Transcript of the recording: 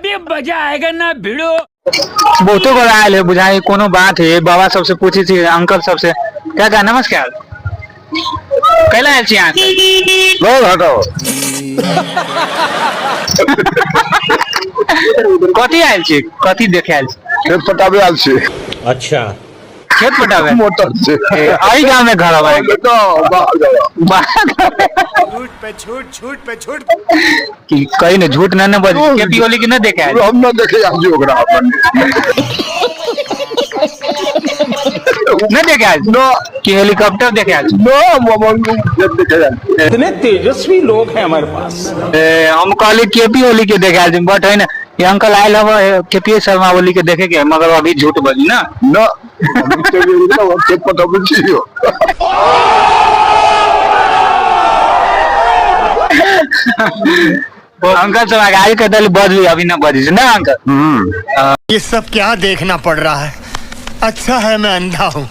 अभी मजा आएगा ना भिड़ो। बहुतो गोरा आयल है, बुझाई कोनो बात है। बाबा सबसे पूछे छी, अंकल सबसे। काका नमस्कार, कैला आयल छी अहाँ? बहुत हटाओ। कथी आयल छी, कथी देखे आयल छी? खेत पटाबे आयल छी। अच्छा। खेत पटाबे? मोटर से। एहि गाँव में घर हवे? झूठ पे झूठ, झूठ पे झूठ। कि कही ने झूठ न न बज, केपी ओली के न देखे आयल? हम न देखे आयल छी ओकरा अपन। न देखे आयल छी? न। कि हेलीकॉप्टर देखे आयल छी? न, हम देखे आयल छी। इतने तेजस्वी लोग हैं हमारे पास। ए, हम कहली केपी ओली के देखे आयल छी, बट है ना ये अंकल आयल हवे केपी शर्मा ओली के देखे के, मगर अभी झूठ बजी ना। न, हम खेत पटाबे छी। अंकल सब आगाड़ी के दल बजली, अभी न बजी ना अंकल। हम्म। ये सब क्या देखना पड़ रहा है? अच्छा है मैं अंधा हूँ।